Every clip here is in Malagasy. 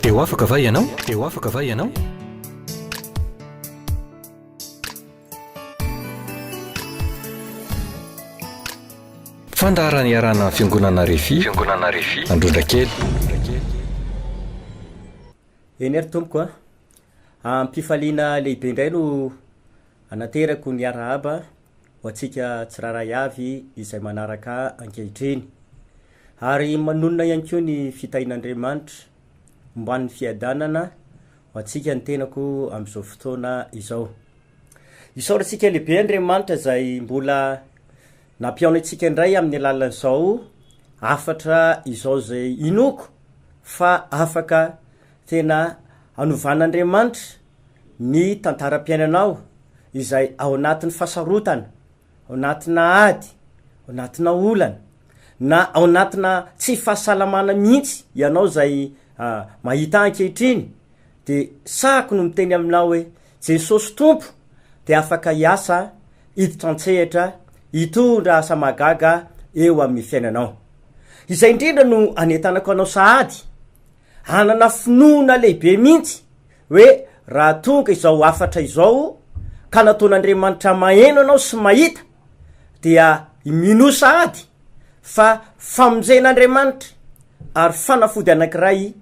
Dia ho afaka va ianao? Dia ho afaka va ianao? Fandaharana iarahana amin'ny Fiangonana Refi, Fiangonana Refi, Androndrakely. Eny ary tompoko a! Am-pifaliana lehibe indray no anaterako ny arahaba ho antsika tsirairay avy izay manaraka ankehitriny. Ary manonona ihany koa ny fitahian'Andriamanitra omban'ny fiadanana ho antsika ny tenako amin'izao fotoana izao. Isaorantsika lehibe Andriamanitra izay mbola nampihaona antsika indray amin'ny alalan'izao hafatra izao izay inoako fa afaka tena hanovan'Andriamanitra ny tantaram-piainanao izay ao anatin'ny fahasarotana, ao anatina ady, ao anatina olana, na ao anatina tsy fahasalamana mihitsy ianao izay mahita ankehitriny, de sahako no miteny aminao hoe Jesosy Tompo de afaka hiasa hiditra an-tsehatra hitondra asa mahagaga eo amin'ny fiainanao. Izay indrindra no anentanako anao sahady hanana finoana lehibe mihitsy hoe raha tonga izao hafatra izao ka nataon'Andriamanitra maheno anao sy mahita dia minoa sahady fa famonjen'Andriamanitra ary fanafody anankiray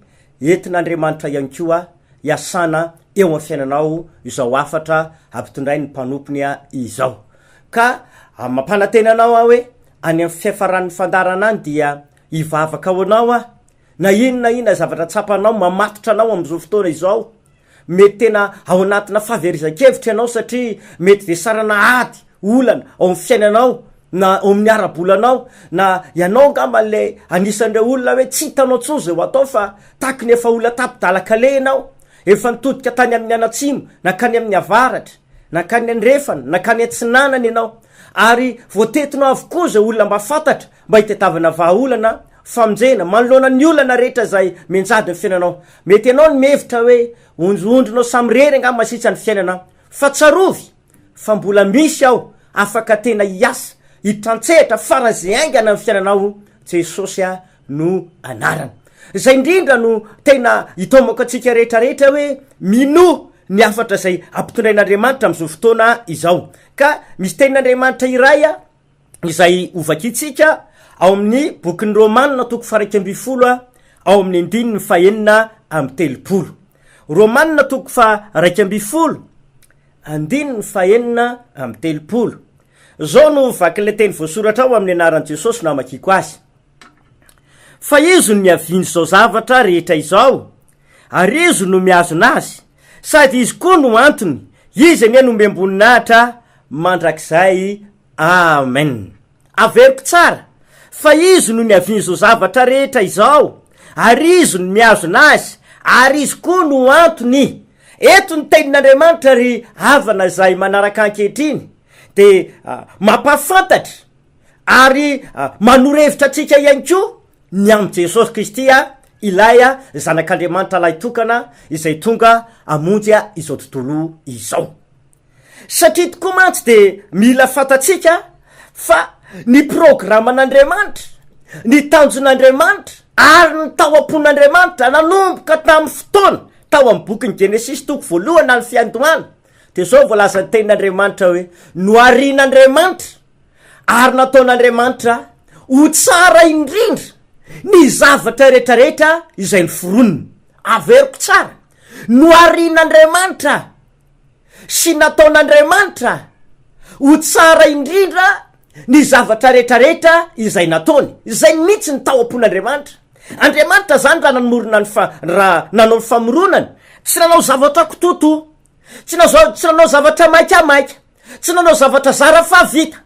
entin'Andriamanitra ihany koa hiasana eo amin'ny fiainanao izao hafatra ampitondrain'ny mpanompony izao. Ka mampanantena anao aho hoe any amin'ny fiafaran'ny fandaharana any dia hivavaka ho anao aho Na inona na inona zavatra tsapanao mamatotra anao amin'izao fotoana izao, mety tena ao anatina fahaverezan-kevitra ianao satria mety vesarana ady, olana ao amin'ny fiainanao na ao amin'ny ara-bolanao, na ianao angamba ilay anisan'ireo olona hoe tsy hitanao intsony izay ho atao fa tahaky ny efa olona tapi-dalan-kaleha ianao, efa nitodika tany amin'ny anatsimo, nankany amin'ny avaratra, nankany andrefana, nankany atsinanana ianao ary voatetinao avokoa izay olona mba fantatra mba hitadiavana vahaolana, famonjena, manoloana ny olana rehetra izay mianjady ny fiainanao. Mety ianao no mihevitra hoe ondrondronao samirery angamba sisa ny fiainana, fa tsarovy fa mbola misy ao afaka tena hiasa, hiditra an-tsehatra faran'izay haingana ny fiainanao, Jesosy no anarany. Izay indrindra no tena itaomako antsika rehetra rehetra hoe minoa ny hafatra izay ampitondrain'Andriamanitra amin'izao fotoana izao. Ka misy tenin'Andriamanitra iray izay hovakintsika ao amin'ny bokin'ny Romana toko faha-11 ao amin'ny andininy fahenina amby telopolo. Romana toko faha-11 andininy fahenina amby telopolo. Izao no vakin'ilay teny voasoratra ao amin'ny anaran'i Jesosy no hamakiako azy. Fa izy no niavian'izao zavatra rehetra izao, ary izy no mihazona azy, sady izy koa no antony, izy anie no omem-boninahitra mandrakizay. Amen. Averiko tsara fa izy no niavian'izao zavatra rehetra izao, ary izy no mihazona azy, ary izy koa no antony. Eto ny tenin'Andriamanitra ry havana izay manaraka ankehitriny dia mampahafantatra ary manoro hevitra antsika ihany koa ny amin'i Jesosy Kristy ilay Zanak'Andriamanitra lahitokana izay tonga hamonjy izao tontolo izao. Satria tokoa mantsy dia mila fantatsika fa ny programan'Andriamanitra, ny tanjon'Andriamanitra ary ny tao am-pon'Andriamanitra nanomboka tamin'ny fotoana tao amin'ny bokin'ny Genesisy toko voalohany na ny fiandohana dia izao voalazan'ny tenin'Andriamanitra hoe noharian'Andriamanitra ary nataon'Andriamanitra ho tsara indrindra ny zavatra rehetrarehetra izay noforoniny. Averiko tsara, noharian'Andriamanitra sy nataon'Andriamanitra ho tsara indrindra ny zavatra rehetrarehetra izay nataony. Izay mihitsy ny tao am-pon'Andriamanitra. Andriamanitra zany raha nanomorona ny fa- raha nanao ny famoronany, tsy nanao zavatra kitoto, tsy nazao- tsy nanao zavatra maikamaika, tsy nanao zavatra zara fa vita,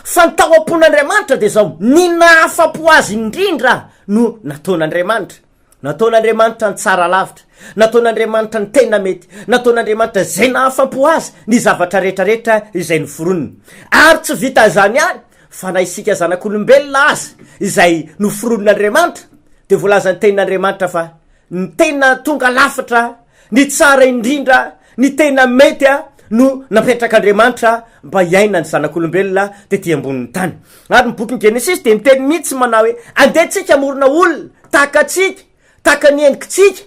fa ny tao am-pon'Andriamanitra de zao, ny nahafa-po azy indrindra no nataon'Andriamanitra. Nataon'Andriamanitra ny tsara lavitra, nataon'Andriamanitra ny tena mety, nataon'Andriamanitra izay nahafa-po azy ny zavatra rehetrarehetra izay noforoniny. Ary tsy vitan'izany ihany, fa na isika zanak'olombelona aza izay noforonin'Andriamanitra, dia voalazan'ny tenin'Andriamanitra fa ny tena tonga lafatra, ny tsara indrindra, ny tena mety no napetrak'Andriamanitra mba hiainan'ny zanak'olombelona tety ambonin'ny tany. Ary ny bokin'ny Genesisy dia miteny mihitsy manao hoe, andeha tsika hamorona olona tahaka antsika, tahaka ny endrikitsika.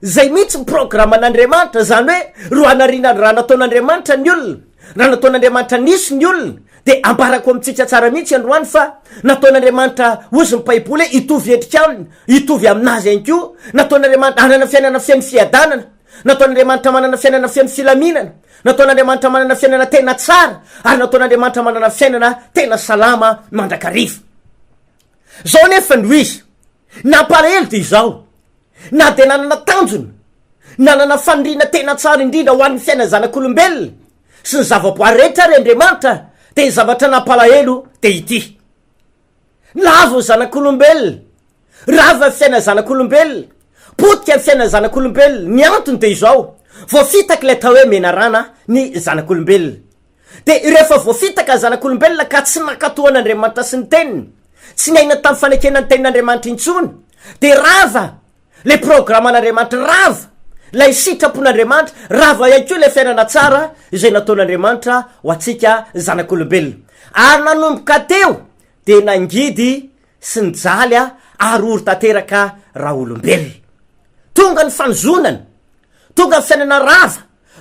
Zay mihitsy ny programan'Andriamanitra, zany hoe ro hanariana raha nataon'Andriamanitra ny olona, raha nataon'Andriamanitra nisy ny olona, dia ambarako amintsika tsara mihitsy androany fa nataon'Andriamanitra hozy ny baiboly hoe hitovy endrika aminy, hitovy aminazy ihany koa, nataon'Andriamanitra hanana fiainana feno fiadanana, nataon'Andriamanitra manana fiainana feno filaminana, nataon'Andriamanitra manana fiainana tena tsara, ary nataon'Andriamanitra manana fiainana tena salama mandrakariva. Zao anefa no izy, nampalahelo dia izao, Na dia nanana tanjona, nanana faniriana tena tsara indrindra ho an'ny fiainan'ny zanak'olombelona sy ny zavaboary rehetra ary Andriamanitra, dia ny zavatra nampalahelo dia ity, Lavo ny zanak'olombelona, rava ny fiainan'ny zanak'olombelona, potika ny fiainan'ny zanak'olombelona. Ny antony dia izao, voafitaka ilay atao hoe menarana ny zanak'olombelona. Dia rehefa voafitaka ny zanak'olombelona ka tsy nankatò an'Andriamanitra sy ny Teniny, tsy niaina tamin'ny fanekena ny Tenin'Andriamanitra intsony, dia rava ilay programan'Andriamanitra, rava ilay sitrapon'Andriamanitra, rava ihany koa ilay fiainana tsara izay nataon'Andriamanitra ho antsika zanak'olombelona. Ary nanomboka teo dia nangidy sy nijaly ary ory tanteraka raolombelona. Tonga ny fanozonana, tonga ny fiainana rava,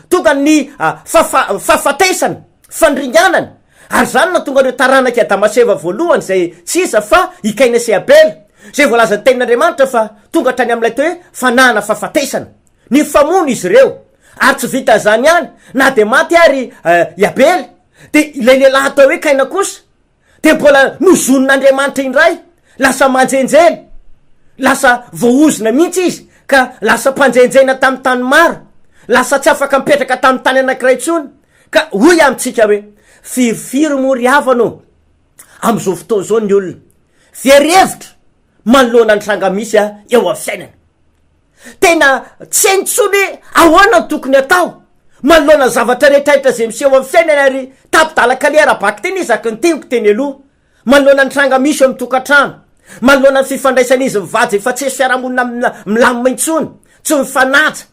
Tonga ny fahafatesana, fandringanana, ary izany no nahatonga ireo taranak'i Adama sy Eva voalohany izay tsy iza fa i Kaina sy Abela, izay voalazan'ny Tenin'Andriamanitra fa tonga hatrany amin'ilay atao hoe fanahana fahafatesana. Nifamono izy ireo, ary tsy vitan'izany ihany, na dia maty ary i Abela, dia ilay lehilahy atao hoe Kaina kosa, Dia mbola nozonin'Andriamanitra indray, lasa manjenjena, lasa voaozona mihitsy izy ka lasa mpanjenjena tamin'ny tany maro, lasa tsy afaka mipetraka tamin'ny tany anankiray intsony. Ka hoy amintsika hoe, firifiry moa ry havana ô, amin'izao fotoana izao ny olona very hevitra manoloana ny tranga misy eo amin'ny fiainana. Tena tsy hainy intsony hoe ahoana no tokony atao manoloana ny zavatra rehetrarehetra izay miseho amin'ny fiainany ary tapi-dalan-kaleha ara-bakiteny izy araka ny teniko teny aloha manoloana ny tranga misy eo amin'ny tokantrano, manoloana ny fifandraisan'izy mivady efa tsy hisy fiarahamonina milamina intsony, tsy mifanaja.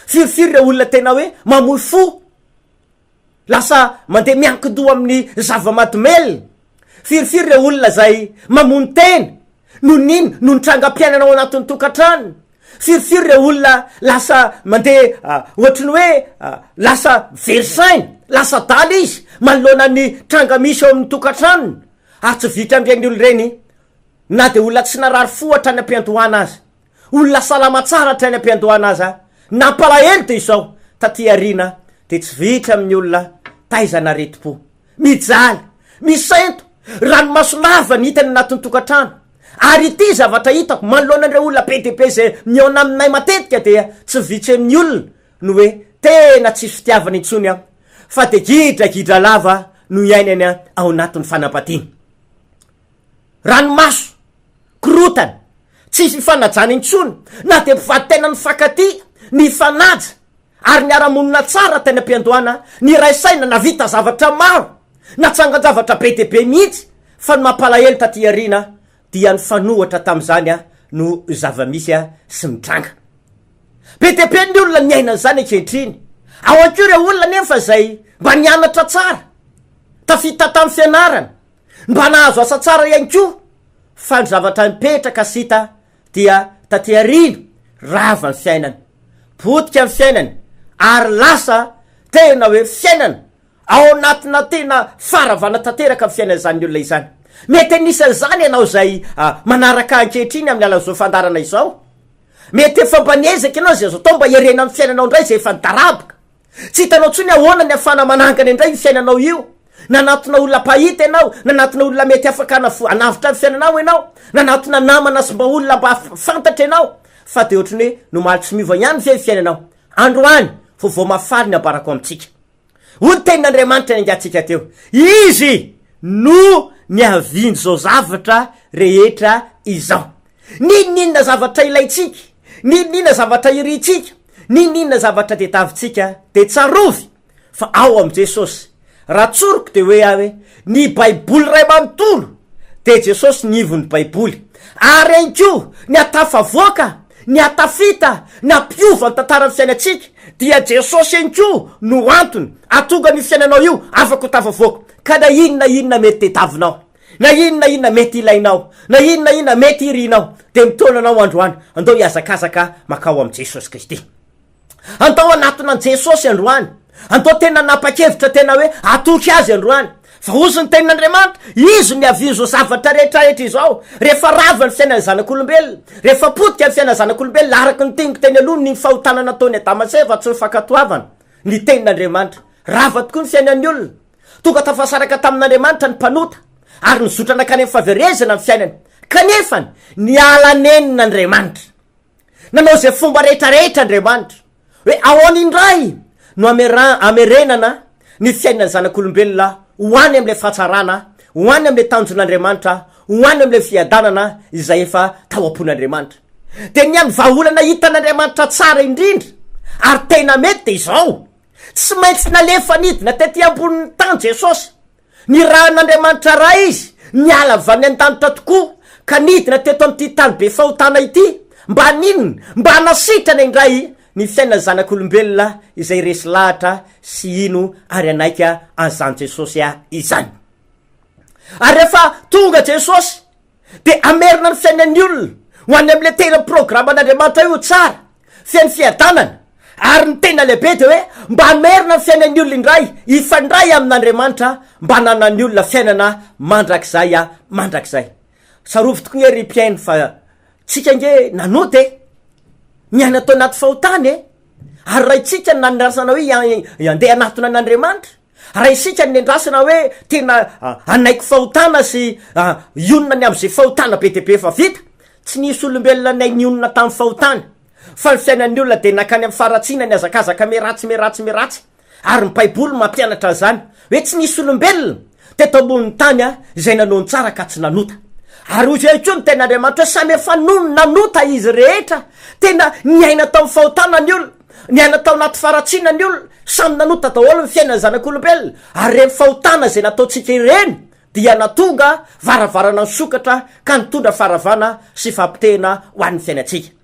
Firifiry ireo olona tena hoe mamoy fo, lasa mandeha miankin-doha amin'ny zava-mahadomelina. Firifiry ireo olona izay mamono tena noho ny inona? Noho ny trangam-piainana ao anatin'ny tokantranony. Firifiry ireo olona lasa mandeha ohatry ny hoe lasa very saina, lasa adala izy manoloana ny tranga misy ao amin'ny tokantranony. Ary tsy vita amin'ireny olona ireny na dia olona tsy narary fo hatrany am-piandohana aza. Olona salama tsara hatrany am-piandohana aza nampalahelo dia izao, taty aoriana dia tsy vitra amin'ny olona taizana aretim-po. Mijaly, misento, ranomaso lava ny hita any anatin'ny tokantrano. Ary ity zavatra hitako manoloana an'ireo olona be dia be izay mihaona aminay matetika dia tsy vitsy amin'ny olona no hoe tena tsisy fitiavana intsony aho fa dia gidragidra lava no iainany ao anatin'ny fanambadiana. Ranomaso, korotana, tsy fifanajana intsony na dia mpivady tena nifankatia, nifanaja ary niara-monina tsara tany am-piandohana, niray saina, navita zavatra maro, natsangan-javatra be dia be mihitsy fa ny mampalahelo taty aoriana dia nifanohitra tamin'izany no zava-misy sy mitranga. Be dia be ny olona niaina an'izany ankehitriny. Ao ihany koa ireo olona anefa izay mba nianatra tsara, tafita tamin'ny fianarana, Mba nahazo asa tsara ihany koa fa ny zavatra nipetraka sy hita dia taty aoriana rava ny fiainany, potika ny fiainany ary lasa tena hoe fiainana ao anatina tena faharavana tanteraka ny fiainan'izany olona izany. Mety anisan'izany ianao izay manaraka ankehitriny amin'ny alalan'izao fandaharana izao. Mety efa mba niezaka ianao izay azo atao mba hiarenan'ny fiainanao indray izay efa nidaraboka. Tsy hitanao intsony ahoana ny ahafahana manangana indray io fiainanao io. Nanatona olona mpahita ianao, nanatona olona mety afaka hanavotra ny fiainanao ianao, nanatona namana sy mba olona mba fantatra ianao, fa dia ohatran'ny hoe nomaly tsy miova ihany ve ny fiainanao? Androany, vaovao mahafaly ny ambarako amintsika. Hoy ny tenin'Andriamanitra niaingantsika teo, Izy no niavian'izao zavatra rehetra izao. N'inon'inona zavatra ilaintsika, n'inon'inona zavatra irintsika, n'inon'inona zavatra tediavintsika, dia tsarovy fa ao amin'i Jesosy. Raha tsoriko dia hoe aho hoe, ny Baiboly iray manontolo dia Jesosy ny ivon'ny Baiboly. Ary ihany koa ny hatafavoaka, ny hatafita, ny hampiova ny tantaran'ny fiainantsika dia Jesosy ihany koa no antony hahatonga an'io fiainanao io afaka ho tafavoaka. Ka na inona inona mety tediavinao. Na inona inona mety ilainao, na inona inona mety irinao, dia mitaona anao androany, andao hihazakazaka makao amin'i Jesosy Kristy. Andao hanatona an'i Jesosy androany. Andao tena hanapa-kevitra tena hoe hatoky Azy androany. Fa hozy ny tenin'Andriamanitra, Izy no niavian'izao zavatra rehetra rehetra izao. Rehefa rava ny fiainan'ny zanak'olombelona, rehefa potika ny fiainan'ny zanak'olombelona, araka ny teniko teny aloha, ny fahotana nataon'i Adama sy Eva tsy ny fankatoavana ny tenin'Andriamanitra. Rava tokoa ny fiainan'ny olona. Tonga tafasaraka tamin'Andriamanitra ny mpanota, ary nizotra nankany amin'ny fahaverezana ny fiainany. Kanefa, niala nenina Andriamanitra. Nanao izay fomba rehetra rehetra Andriamanitra hoe ahoana indray no hamerenana ny fiainan'ny zanak'olombelona ho any amin'ilay fahatsarana, ho any amin'ilay tanjon'Andriamanitra, ho any amin'ilay fiadanana izay efa tao am-pon'Andriamanitra. Dia ny hany vahaolana hitan'Andriamanitra tsara indrindra ary tena mety dia izao, tsy maintsy nalefa nidina tety ambonin'ny tany Jesosy. Nirahan'Andriamanitra Ray izy, niala avy any an-danitra tokoa, ka nidina teto amin'ity tany be fahotana ity, mba haninona? Mba hanasitrana indray ny fiainan'ny zanak'olombelona izay resy lahatra sy hino ary hanaiky an'izany Jesosy izany. Ary rehefa tonga Jesosy, dia hamerina ny fiainan'ny olona ho any amin'ilay tena programan'Andriamanitra io tsara, feno fiadanana, ary ny tena lehibe dia hoe mba hamerina ny fiainan'ny olona indray hifandray amin'Andriamanitra mba hananan'ny olona fiainana mandrakizay mandrakizay. Tsarovy tokoa nge ry mpihaino fa tsika nge nanota e! Niaina tao anaty fahotana e! Ary raha itsika no nandrasana hoe handeha hanatona an'Andriamanitra, Raha isika no nendrasana hoe tena hanaiky fahotana sy hionona ny amin'izay fahotana be dia be efa vita, tsy nisy olombelona nay nionona tamin'ny fahotany, fa ny fiainan'ny olona dia nankany amin'ny faharatsiana nihazakazaka miharatsy miharatsy miharatsy, ary ny Baiboly mampianatra an'izany, hoe tsy nisy olombelona teto ambonin'ny tany izay nanao ny tsara ka tsy nanota. Ary hoy ihany koa ny Tenin'Andriamanitra hoe samy efa nanota izy rehetra, tena niaina tamin'ny fahotana ny olona. Niaina tao anaty faharatsiana ny olona, samy nanota daholo ny fiainan'ny zanak'olombelona, ary ireny fahotana izay nataontsika ireny dia nahatonga varavarana nisokatra ka nitondra faharavana sy fahapotehina ho an'ny fiainantsika.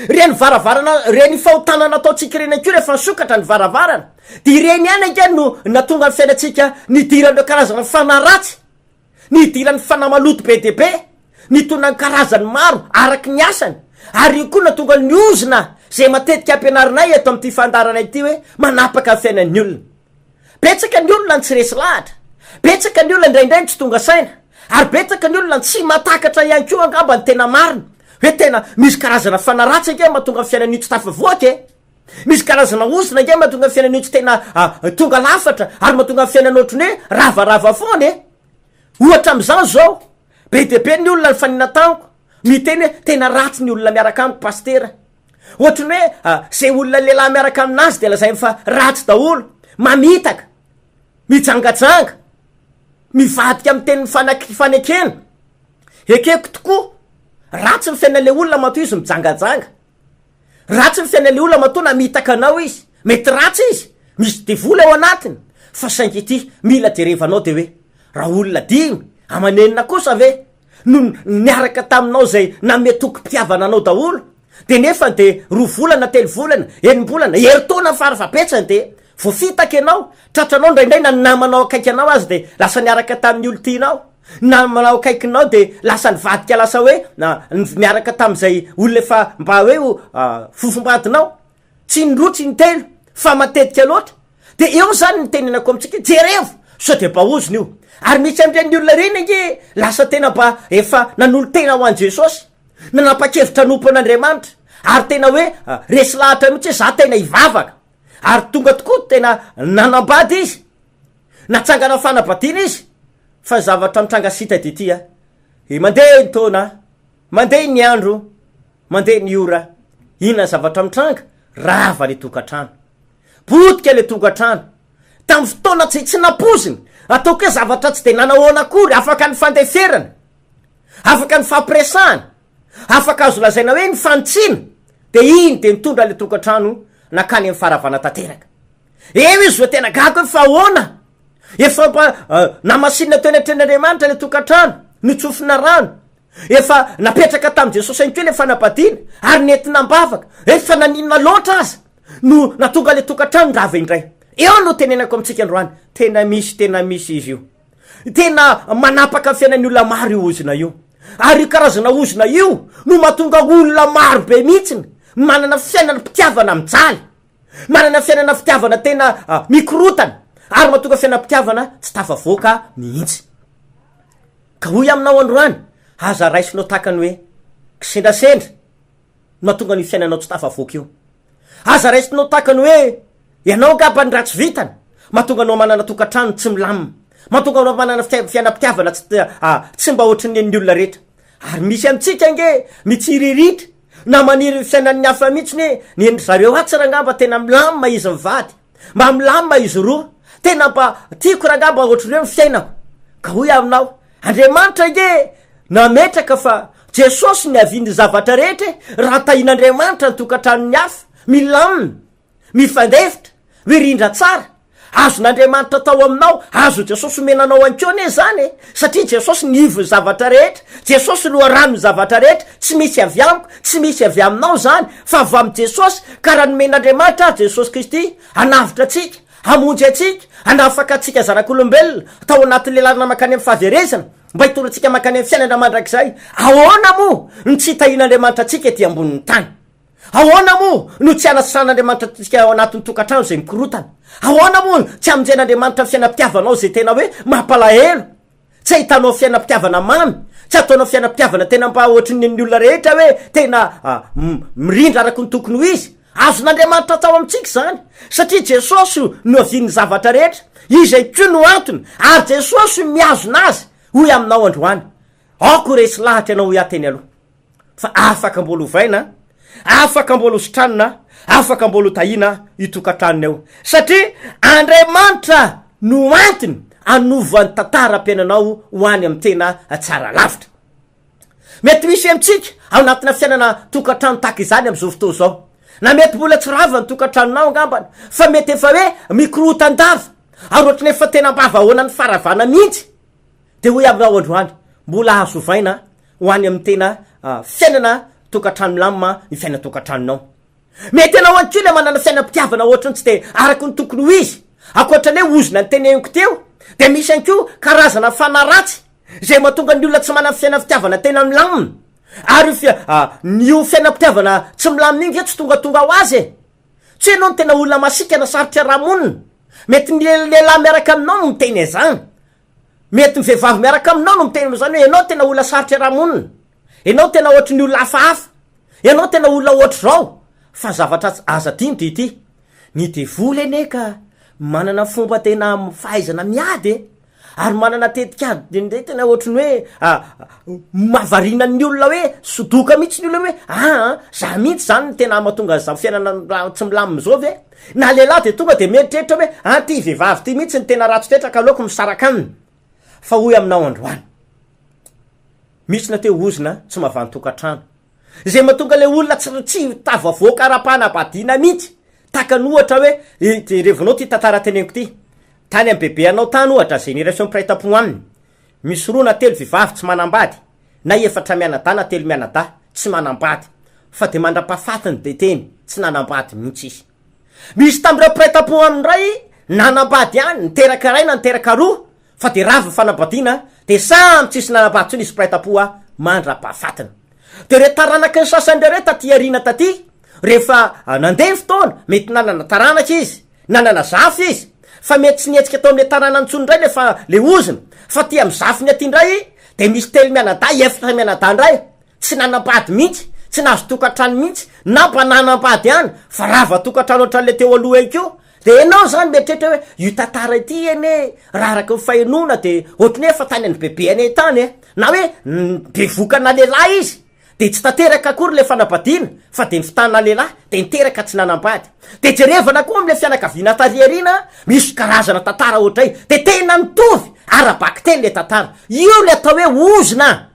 Ireny varavarana, ireny fahotana nataontsika ireny ihany koa rehefa nisokatra ny varavarana dia ireny ihany ange no nahatonga ny fiainantsika nidiran'ireo karazana fanahy ratsy. Nidiran'ny fanahy maloto be dia be, nitondra ny karazany maro araka ny asany, ary io koa nahatonga ny ozona izay matetika ampianarinay eto amin'ity fandaharana ity hoe manapaka ny fiainan'ny olona. Betsaka ny olona no tsy resy lahatra, betsaka ny olona indraindray no tsy tonga saina, ary betsaka ny olona no tsy mahatakatra ihany koa angamba ny tena marina hoe tena misy karazana fanahy ratsy ange mahatonga ny fiainan'io tsy tafavoaka e! Misy karazana ozona ange mahatonga ny fiainan'io tsy tena tonga lafatra ary mahatonga ny fiainana ohatran'ny hoe ravarava foana e! Ohatra amin'izany izao, be dia be ny olona nifanena tamiko miteny hoe tena ratsy ny olona miaraka amiko pasitera. Ohatran'ny hoe izay olona lehilahy miaraka aminazy dia lazainy fa ratsy daholo, mamitaka, mijangajanga, mivadika amin'ny tenin'ny fanekena. Ekeko tokoa, ratsy ny fiainan'ilay olona matoa izy mijangajanga. Ratsy ny fiainan'ilay olona matoa namitaka anao izy, mety ratsy izy, misy devoly ao anatiny, fa saingy ity mila jerevanao de hoe raha olona dimy aman'enina kosa ve no niaraka taminao izay nanome tokim-pitiavana anao daholo de nefany de roa volana, telo volana, enim-bolana, herintaona farafahabetsany de voafitaka ianao, tratranao indraindray na ny namanao akaiky anao aza de lasa niaraka tamin'ny olon-tianao. Namanao akaikinao de lasa nivadika lasa hoe niaraka tamin'izay olona efa mba hoe fofombadinao, tsy indroa tsy intelo fa matetika loatra, de eo zany ny tenenako amintsika hoe jerevo sao de mba ozona io, ary misy an'ireny olona ireny ange lasa tena mba efa nanolo-tena ho an'i Jesosy, nanapa-kevitra hanompo an'Andriamanitra ary tena hoe resy lahatra mihitsy hoe za tena hivavaka, ary tonga tokoa tena nanambady izy, natsangana fanambadiana izy, Fa ny zavatra mitranga sita dia ity a, e mandeha ny taona, mandeha ny andro, mandeha ny ora, inona ny zavatra mitranga? Rava le tokantrano, potika le tokantrano, tamin'ny fotoana tsy tsy nampoizina, ataoko hoe zavatra tsy de nanahoana akory, afaka nifandeferana, afaka nifampiresahana, afaka azo lazaina hoe nifanitsiana, de iny de nitondra le tokantrano nankany amin'ny faharavana tanteraka. Eo izy vao tena gaga hoe fa ahoana? Efa mba namasinina teo anatrehan'Andriamanitra ilay tokantrano, notsofina rano, efa napetraka tamin'i Jesosy ihany koa ilay fanambadiana ary nentina am-bavaka, efa naninona loatra aza no nahatonga ilay tokantrano rava indray. Eo no tenenako amintsika androany, tena misy, tena misy izy io. Tena manapaka ny fiainan'ny olona maro io ozona io. Ary io karazana ozona io no mahatonga olona maro be mihitsiny manana fiainam-pitiavana mijaly, manana fiainana fitiavana tena mikorotana, ary mahatonga fiainam-pitiavana tsy tafavoaka mihitsy. Ka hoy aminao androany, aza raisinao tahaka ny hoe kisendrasendra no mahatonga an'io fiainanao tsy tafavoaka io. Aza raisinao tahaka ny hoe ianao angamba ny ratsy vintana mahatonga anao manana tokantrano tsy milamina, mahatonga anao manana fiainam-pitiavana tsy mba ohatry ny an'ny olona rehetra. Ary misy amintsika ange mitsiriritra na maniry ny fiainan'ny hafa mihitsy hoe ny an-dry zareo atsy rangaha mba tena milamina izy mivady, mba milamina izy roa, tena mba tiako rangaha mba ohatr'ireo ny fiainako. Ka hoy aho aminao, Andriamanitra ange nametraka fa Jesosy niavian'ny zavatra rehetra e, raha tahian'Andriamanitra ny tokantranon'ny hafa, milamina, mifandefitra, mirindra tsara, azon'Andriamanitra atao aminao, azon'i Jesosy omena anao ihany koa anie izany e, satria Jesosy ny ivon'ny zavatra rehetra, Jesosy loharanon'ny zavatra rehetra, tsy misy avy amiko, tsy misy avy aminao izany, fa avy amin'i Jesosy, ka raha nomen'Andriamanitra ary Jesosy Kristy hanavotra antsika, Hamonjy antsika, hanafaka antsika zanak'olombelona tao anatin'ny lalana mankany amin'ny fahaverezana, mba hitondra antsika mankany amin'ny fiainana mandrakizay. Ahoana moa no tsy hitahian'Andriamanitra antsika ety ambonin'ny tany? Ahoana moa no tsy hanasitran'Andriamanitra antsika ao anatin'ny tokantrano izay mikorotana? Ahoana moa tsy hamonjen'Andriamanitra ny fiainam-pitiavanao izay tena hoe mampalahelo? Tsy ahitanao fiainam-pitiavana mamy, tsy ataonao fiainam-pitiavana tena mba ohatry ny an'ny olona rehetra hoe tena mirindra araka ny tokony ho izy. Azon'Andriamanitra atao amintsika izany, satria Jesosy no niavian'ny zavatra rehetra, Izy ihany koa no antony, ary Jesosy no mihazona azy. Hoy aminao androany, aoka ho resy lahatra ianao hoy aho teny aloha. Fa afaka mbola ovaina, afaka mbola ho sitranina, afaka mbola ho tahiana io tokantranona io. Satria Andriamanitra no antony hanova ny tantaram-piainanao ho any amin'ny tena tsara lavitra. Mety misy amintsika ao anatina fiainana tokantrano tahaka izany amin'izao fotoana izao. Na mety mbola tsy rava ny tokantranonao angambany, fa mety efa hoe mikorotan-dava, ary ohatran'ny efa tena ambava ahoana ny faharavana mihitsy. Dia hoy aminao androany, mbola azo ovaina ho any amin'ny tena fiainana tokantrano milamina ny fiainan-tokantranonao. Mety ianao ihany koa ilay manana fiainam-pitiavana ohatran'ny tsy dia araka ny tokony ho izy. Ankoatra ilay ozona noteneniko teo, dia misy ihany koa karazana fanahy ratsy izay mahatonga ny olona tsy manana fiainam-pitiavana tena milamina. Ary io fia- io fiainam-pitiavana tsy milamina io nge tsy tongatonga ho azy e! Tsy hoe ianao no tena olona masiaka na sarotra-rahamonina. Mety ny lehilahy miaraka aminao no miteny an'izany. Mety ny vehivavy miaraka aminao no miteny amin'izany hoe ianao tena olona sarotra iaraha-monina, ianao tena ohatry ny olona hafahafa, ianao tena olona ohatr'izao, fa zavatra aza adino dia ity, ny devoly anie ka manana fomba tena fahaizana miady e, ary manana tetikady indray tena ohatry ny hoe mahavariana ny olona hoe sodoka mihitsy ny olona hoe aa za mihitsy zany no tena mahatonga an'izao fiainana tsy milamina izao ve? Na lehilahy dia tonga dia mieritreritra hoe an ty vehivavy ty mihitsy no tena ratsy toetra ka aleoko misaraka aminy. Fa hoy aminao androany, misy ny atao hoe ozona tsy mahavaha tokantrano. Izay mahatonga ilay olona tsy tsy tafavoaka ara-panambadiana mihitsy. Tahaka ny ohatra hoe, jerevinao ty tantara teneniko ty. Tany amin'ny bebe anao tany ohatra, génération mpiray tampo aminy, misy roa na telo vehivavy tsy manambady, na efatra mianadahy na telo mianadahy tsy manambady fa dia mandra-pahafatiny dia teny tsy nanambady mihitsy izy. Misy tamin'ireo mpiray tampo aminy indray nanambady ihany, niteraka iray na niteraka roa fa dia rava ny fanambadiana dia samy tsisy nanambady intsony izy mpiray tampo mandra-pahafatiny. Dia ireo taranaky ny sasany ireo taty aoriana taty rehefa nandeha ny fotoana mety nanana taranaka izy Nanana zafy izy, fa mety tsy nihetsika tao amin'ilay tanàna intsony indray ilay fa ilay ozona, fa aty amin'ny zafiny aty indray dia misy telo mianadahy, efatra mianadahy indray, tsy nanambady mihitsy, tsy nahazo tokantrano mihitsy, na mba nanambady ihany, fa rava tokantrano ohatran'ilay teo aloha ihany koa. Dia ianao izany mieritreritra hoe io tantara ity anie raha araka ny fahenoana dia ohatran'ny hoe efa tany any bebe anay tany e, na hoe bevoka-na lehilahy izy, Dia tsy tanteraka akory ilay fanambadiana fa dia nifitahana lehilahy dia niteraka tsy nanambady. Dia jerevana koa amin'ilay fianakaviana tary aoriana misy karazana tantara ohatray dia tena mitovy ara-bakiteny ilay tantara. Io ilay atao hoe ozona.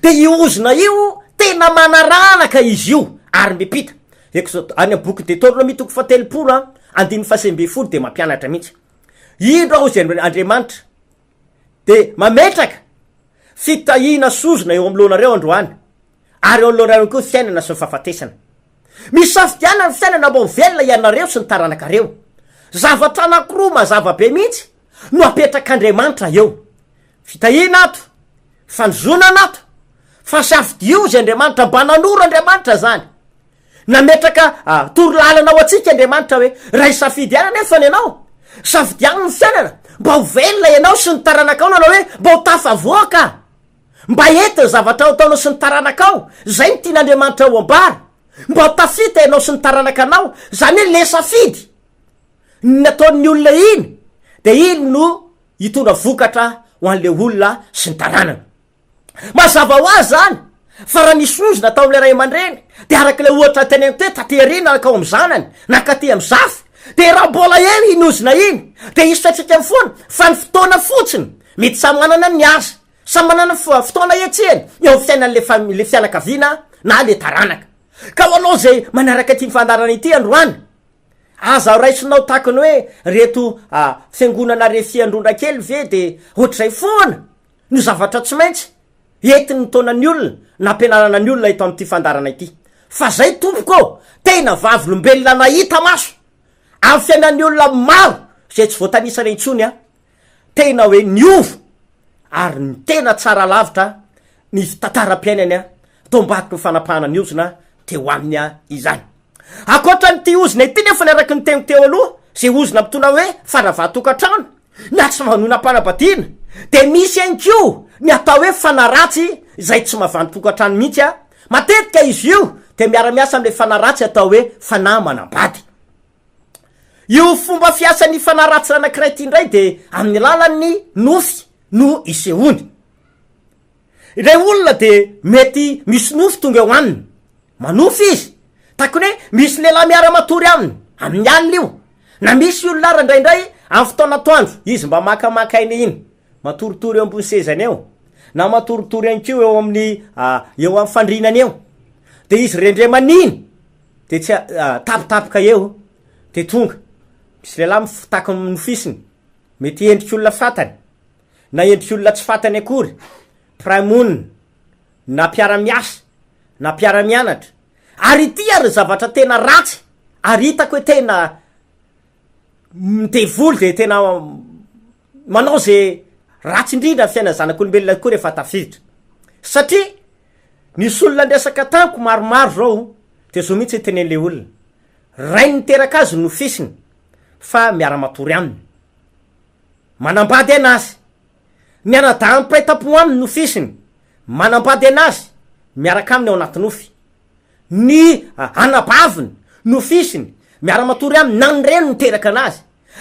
Dia io ozona io tena manaranaka izy io ary mipita. Exode, any amin'ny boky Deteronomia toko fahatelopolo a, andininy faha-19 dia mampianatra mihitsy. Indro aho hozy Andriamanitra dia mametraka Fitahiana sy ozona eo anoloanareo androany, ary eo anoloanareo ihany koa ny fiainana sy ny fahafatesana. Misafidiana ny fiainana mba ho velona ianareo sy ny taranakareo. Zavatra anankiroa mazava be mihitsy no apetrak'Andriamanitra eo. Fitahiana ato, fanozonana ato, fa safidio izay Andriamanitra, mba nanoro Andriamanitra zany. Nametraka toro lalana ho antsika Andriamanitra hoe, raha hisafidy ihany anefa ny anao, safidiano ny fiainana, mba ho velona ianao sy ny taranakao, nanao hoe, mba ho tafavoaka, mba hety ny zavatra ho ataonao sy ny taranakao, izay no tian'Andriamanitra ho ambara, mba ho tafita ianao sy ny taranakanao, izany hoe le safidy ny nataon'ny olona iny, de iny no hitondra vokatra ho an'le olona sy ny taranany. Mazava ho azy izany fa raha nisy ozona tao amin'ilay ray aman-dreny dia araka ilay ohatra teneniko teo taty aoriana nankao amin'ny zanany nankaty amin'ny zafy dia raha mbola eo iny ozona iny dia hisy fiantraikany foana fa ny fotoana fotsiny mety samy manana ny azy samy manana ny fotoana hetsehany eo amin'ny fiainan'ilay fam- ilay fianakaviana na ilay taranaka ka ho anao izay manaraka ity fandaharana ity androany Aza raisinao tahaka ny hoe reto fiangonana refian-drondra kely ve de ohatr'izay foana no zavatra tsy maintsy entiny mitaona ny olona na ampianarana ny olona eto amin'ity fandaharana ity. Fa zay tompoko ô, tena vavolombelona nahita maso amin'ny fiainan'ny olona maro izay tsy voatanisana intsony aho, tena hoe niova ary ny tena tsara lavitra ny fitantaram-piainany tao ambadiky ny fanapahana ny ozona teo aminy izany. Ankoatra an'ity ozona ity nefa ny araky ny teniko teo aloha, izay ozona mitondra hoe fandravan-tokantrano na tsy favanonam-panambadiana, dia misy ihany koa ny atao hoe fanaratsy izay tsy mahavanon-tokantrano mihitsy a! Matetika izy io dia miara-miasa amin'ilay fanaratsy atao hoe fanahy manambady. Io fomba fiasan'ny fanahy ratsy anankiray ity indray dia amin'ny alalan'ny nofy no isehoany. Ilay olona dia mety misy nofy tonga eo aminy, manofy izy, takony hoe misy lehilahy miara-matory aminy, amin'ny alina io, na misy olona ary indraindray amin'ny fotoana atoandro, izy mba makamaka aina iny, matoritory eo ambony sezany eo, na matoritory ihany koa eo amin'ny eo amin'ny fandrinany eo, dia izy rendremana iny, de tsy tapitapoka eo de tonga, misy lehilahy mifotaka nofisiny, mety endrik'olona fantany, na endrik'olona tsy fantany akory, mpiray monina, na mpiara-miasa, na mpiara-mianatra, ary ity ary ny zavatra tena ratsy, ary hitako hoe tena ny devoly de tena manao ze ratsy indrindra ny fiainan'ny zanak'olombelona koa rehefa tafiditra, satria nisy olona niresaka tamiko maromaro zao de zao mihitsy ny tenen'le olona, rainy niteraka azy no fisiny fa miara-matory aminy, manambady anazy, ny anadahiny mpiray tampo aminy no fisiny, manambady anazy miaraka aminy ao anaty nofy. Ny anabaviny, nofisiny, miara-matory aminy, na ny reniny niteraka anazy.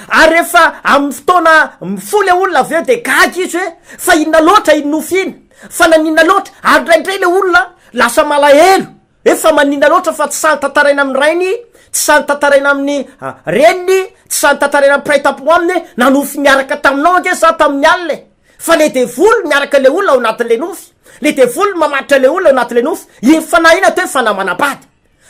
Ary rehefa amin'ny fotoana mifoha le olona avy eo de gaga izy hoe fa inona loatra iny nofy iny, fa naninona loatra, ary indraindray le olona lasa malahelo hoe fa maninona loatra fa tsy sahy tantaraina amin'ny rainy, tsy sahy tantaraina amin'ny reniny, tsy sahy tantaraina amin'ny mpiray tampo aminy hoe nanofy niaraka taminao ange za tamin'ny alina e. Fa le devoly miaraka le olona ao anatin'le nofy, le devoly mamaritra le olona ao anatin'le nofy, iny fanahy iny atao hoe fanahy manambady.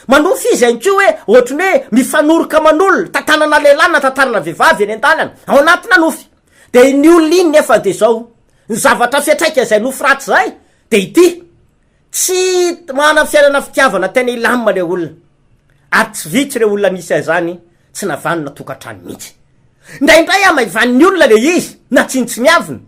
Manofy izy ihany koa hoe ohatry ny hoe mifanoroka aman'olona, tantanana lehilahy na tantanana vehivavy eny an-dalana, ao anatina nofy. De iny olona iny nefa de zao, ny zavatra fiantraika izay nofy ratsy zay de ity, tsy manana fiainana fitiavana tena hilamina le olona, ary tsy vitsy ireo olona nisy an'izany tsy navanona tokantrano mihitsy. Indraindray hamaivanin'ny olona le izy na tsinontsiniavina.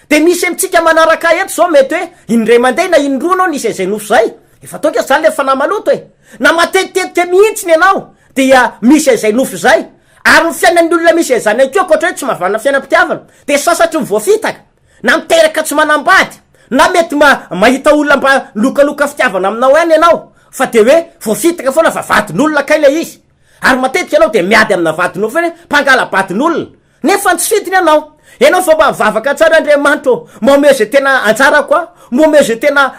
De misy amintsika manaraka ahy eto zao mety hoe indray mandeha na indroa anao nisy an'izay nofy zay, efa tonga zany le fanahy maloto e! Na matetitetika mihitsy ny anao dia misy an'izay nofy zay, ary ny fiainan'ny olona misy an'izany ihany koa ankoatra hoe tsy mahavanona fiainam-pitiavana de sasatry ny voafitaka na miteraka tsy manambady na mety ma mahita olona mba milokaloka fitiavana aminao ihany ianao fa de hoe voafitaka foana fa vadin'olona kay le izy. Ary matetika ianao dia miady amina vadinao foana hoe mpangala-badin'olona, nefa tsy fidiny ianao. Ianao vao mba mivavaka tsara Andriamanitra ô, mba omeo izay tena anjarako aho, mba omeo izay tena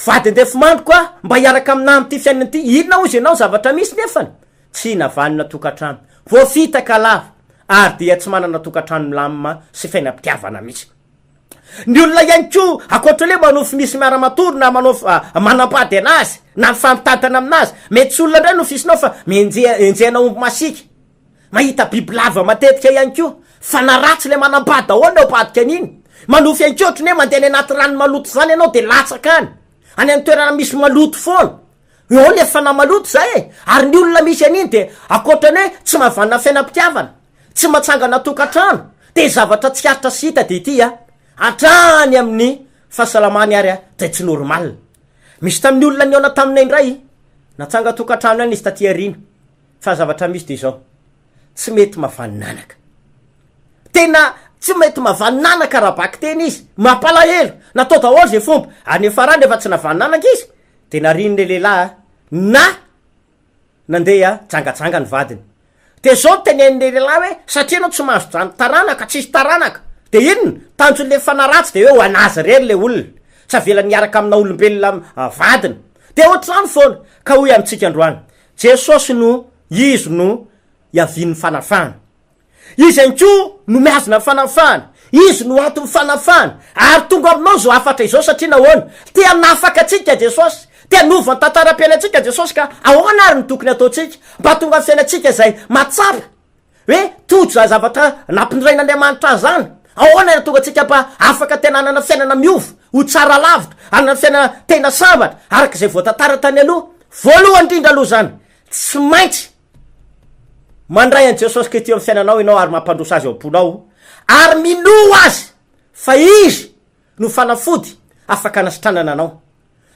vady andefimandriko aho, mba hiaraka aminà amin'ity fiainana ity. Inona hozy ianao zavatra misy nefany? Tsy navanona tokantrano, voafitaka lava, ary dia tsy manana tokantrano milamina sy fiainam-pitiavana mihitsy. Ny olona ihany koa ankoatra le manofy misy miara-matory na manao manambady anazy na mifampitantana aminazy, mety tsy olona indray no fisinao fa menjeha enjehina omby masiaka, mahita bibilava matetika ihany koa, fa na ratsy le manambady daholo ny ao ambadika an'iny, manofy ihany koa ohatry ny hoe mandeha any anaty rano maloto zany ianao de latsaka any, any amin'ny toerana misy maloto foana, eo le fanahy maloto zay e, ary ny olona misy an'iny de ankoatra ny hoe tsy mahavanona fiainam-pitiavana, Tsy matsangana tokantrano de zavatra tsikaritra sy hita de ity a! Hatrany amin'ny fahasalamany ary dia tsy normal. Misy tamin'ny olona nihaona taminay indray, natsangan-tokantrano ihany izy taty aoriana, fa ny zavatra misy dia izao, tsy mety mahavanon'anaka. Tena tsy mety mahavanon'anaka ara-bakiteny izy, mampalahelo, natao daholo izay fomba, ary ny farany rehefa tsy nahavanon'anaka izy, dia narian'ilay lehilahy na nandeha jangajanga ny vadiny. Dia zao no tenenin'ilay lehilahy hoe satria ianao tsy mahazo jan- taranaka, tsisy taranaka. Dia inona? Tanjon'ilay fanahy ratsy dia hoe ho an'azy irery ilay olona. Tsy avelany hiaraka amina olombelona vadiny. Dia ohatr'izany foana. Ka hoy amintsika androany, Jesosy no, Izy no iavian'ny fanafahana. Izy ihany koa no mihazona ny fanafahana. Izy no anton'ny fanafahana. Ary tonga aminao izao hafatra izao satria nahoana? Te hanafaka antsika Jesosy. Te hanova ny tantaram-piainantsika Jesosy ka ahoana ary no tokony hataontsika mba hahatonga ny fiainantsika izay mahatsapa hoe tojo izany zavatra nampindrain'Andriamanitra azy izany? Ahoana no hahatonga antsika mba afaka tena hanana fiainana miova, ho tsara lavitra, hanana fiainana tena sambatra araka izay voatantara tany aloha? Voalohany indrindra aloha izany, tsy maintsy Mandray an'i Jesosy Kristy eo amin'ny fiainanao ianao ary mampandroso Azy ao am-ponao ary minoa Azy fa Izy no fanafody afaka hanasitranana anao,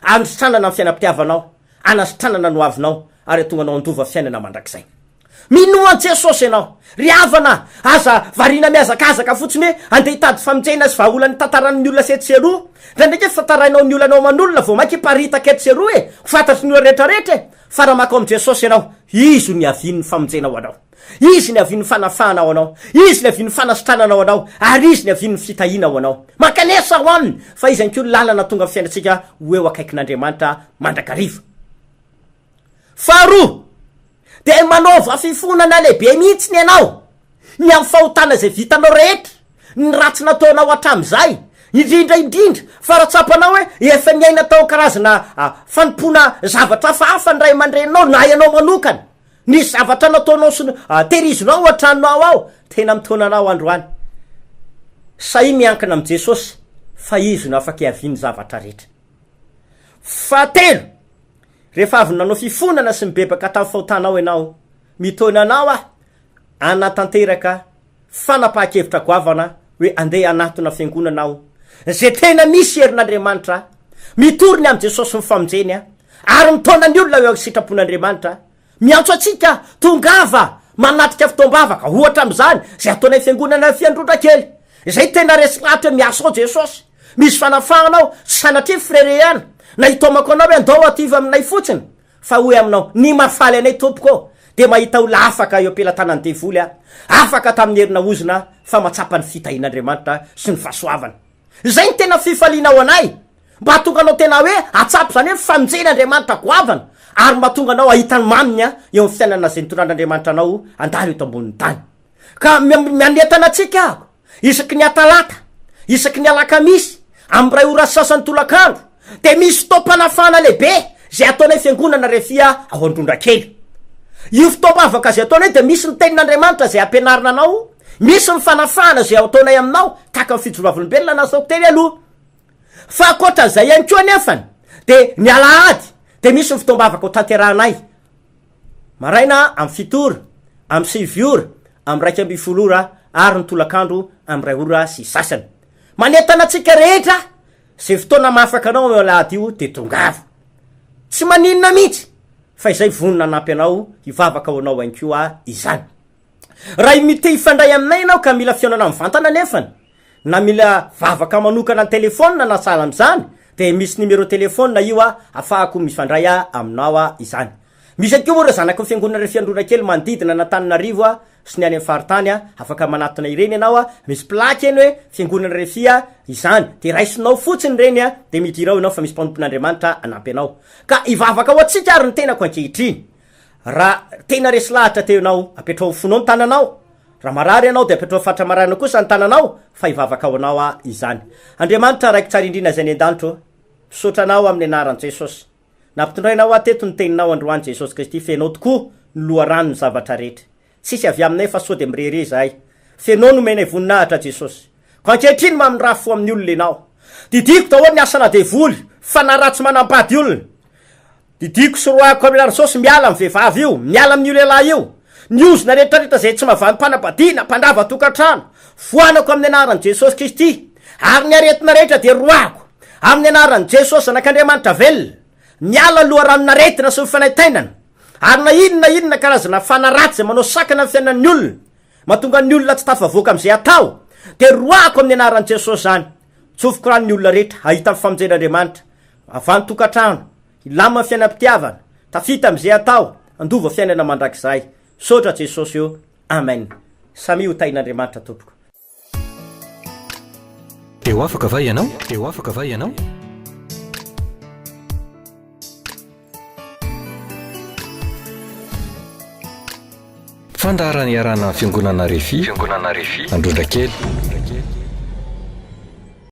hanasitranana ny fiainam-pitiavanao, hanasitranana ny hoavinao ary hahatonga anao handova fiainana mandrakizay. Minoa an'i Jesosy ianao. Ry havana, aza variana mihazakazaka fotsiny hoe andeha hitady famonjena sy vahaolana hitantaran'ny olona sy etsy sy eroa. Indraindraiky efa tantarainao ny olanao aman'olona vao mainka hiparitaka etsy sy eroa e! Ho fantatry ny olona rehetrarehetra e! Fa raha mankao amin'i Jesosy ianao, Izy no niavian'ny famonjena ho anao. Izy niavian'ny fanafahana ho anao. Izy niavian'ny fanasitranana ho anao. Ary Izy niavian'ny fitahiana ho anao. Mankanesa ao Aminy, fa Izy ihany koa no lalana hahatonga ny fiainantsika ho eo akaikin'Andriamanitra mandrakariva. Faharoa, dia manaova fifonana lehibe mihitsy ny ianao, ny amin'ny fahotana izay vitanao rehetra, ny ratsy nataonao hatramin'izay, indrindra indrindra fa raha tsapanao hoe efa niaina tao karazana fanompoana zavatra hafahafa ny ray aman-dreninao na ianao manokana, nisy zavatra nataonao sy tehirizinao ao an-tranonao ao, tena mitaona anao androany. Sahia miankina amin'i Jesosy fa Izy no afaka hiavian'ny zavatra rehetra. Fahatelo, rehefa avy nanao fifonana sy nibebaka tamin'ny fahotanao ianao, mitaona anao aho hanatanteraka fanapahan-kevitra goavana hoe andeha hanatona fiangonana aho, izay tena misy herin'Andriamanitra, mitory ny amin'i Jesosy sy ny famonjeny ary mitaona ny olona eo amin'ny sitrapon'Andriamanitra. Miantso antsika, tongava manatrika fotoam-bavaka, ohatra amin'izany, izay ataonay fiangonana Fiandrondra kely, izay tena resy lahatra hoe miasa ao Jesosy, misy fanafahana ao, tsy sanatria firerehana, na hitaomako anao hoe andao aty aminay fotsiny, Fa hoy aminao, ny mahafaly anay tompoko ô, dia mahita olona afaka eo am-pelatanan'ny devoly aho, afaka tamin'ny herina ozona aho, fa mahatsapa ny fitahian'Andriamanitra sy ny fahasoavany. Izay no tena fifaliana ho anay, mba hahatonga anao tena hoe hahatsapa izany hoe famonjen'Andriamanitra goavana, ary mba hahatonga anao hahita ny maminy eo amin'ny fiainana izay nitondran'Andriamanitra anao handalo eto ambonin'ny tany. Ka manentana antsika aho, isaky ny atalata, isaky ny alakamisy, amin'ny iray ora sy sasany tolakandro, dia misy fotoam-panafahana lehibe izay ataonay fiangonana Refia ao Androndrakely. Io fotoam-bavaka izay ataonay dia misy ny tenin'Andriamanitra izay ampianarina anao, misy ny fanafahana izay ataonay aminao, tahaka ny fijoroavolombelona nataoko teny aloha. Fa ankoatran'izay ihany koa anefany, dia ny alahady dia misy ny fotoam-bavaka ho tanterahanay Maraina amin'ny fito ora, amin'ny sivy ora, amin'ny 11 ora ary ny tolakandro amin'ny iray ora sy sasany. Manentana antsika rehetra, izay fotoana mahafaka anao io alahady io dia tongava. Tsy maninona mihitsy fa izay vonona hanampy anao hivavaka ho anao ihany koa izany. Raha te hifandray aminay ianao ka mila fihaonana mivantana anefany, na mila vavaka manokana an-telefaonina na sahala amin'izany dia misy numéro téléphone io afahako mifandray aminao izany. Misy ihany koa moa ireo zanaky ny fiangonana ireo fiandrona kely manodidina an'Antananarivo sy ny any amin'ny faritany afaka manatona ireny ianao, misy plaque eny hoe fiangonana refia izany dia raisinao fotsiny ireny dia midira ao ianao fa misy mpanompon'Andriamanitra hanampy anao. Ka hivavaka ho antsika ary ny tenako ankehitriny. Raha tena resy lahatra teo ianao, apetraho amin'ny fonao ny tananao. Raha marary ianao dia apetraho faritra mararina kosa ny tananao fa hivavaka ho anao aho izany. Andriamanitra Raiko tsara indrindra izay any an-danitra ô, misaotra Anao amin'ny anaran'i Jesosy. Nampitondrainao ahy teto ny teninao androany Jesosy Kristy f'Ianao tokoa no loharanon'ny zavatra rehetra. Tsisy avy aminay fa sao dia mirehareha izahay. F'Ianao no omenay voninahitra Jesosy. Koa ankehitriny mamindrafo fo amin'ny olona Ianao. Didiako daholo ny asana devoly, fanahy ratsy manambady olona. Didiako sy roahiko amin'ny alalan'i Jesosy miala amin'ny vehivavy io, miala amin'io lehilahy io. Ny ozona rehetra rehetra izay tsy mahavalim-panambadiana, mpandrava tokantrano, foanako amin'ny anaran'i Jesosy Kristy. Ary ny aretina rehetra dia roahako amin'ny anaran'i Jesosy Zanak'Andriamanitra velona. Miala ny loharanon'aretina sy ny fanaintainana. Ary na inona na inona karazana fanahy ratsy izay manao sakana ny fiainan'ny olona, mahatonga ny olona tsy tafavoaka amin'izay atao, dia roahako amin'ny anaran'i Jesosy izany. Tsofiko rano ny olona rehetra hahita ny famonjen'Andriamanitra. Avy any tokantrano, hilamina ny fiainam-pitiavana, tafita amin'izay atao, handova fiainana mandrakizay. Misaotra Jesosy ô. Amen. Samia ho tahin'Andriamanitra tompoko. Dia ho afaka va ianao? Dia ho afaka va ianao? Fandaharana iarahana amin'ny Fiangonana Refi, Fiangonana Refi, Androndrakely.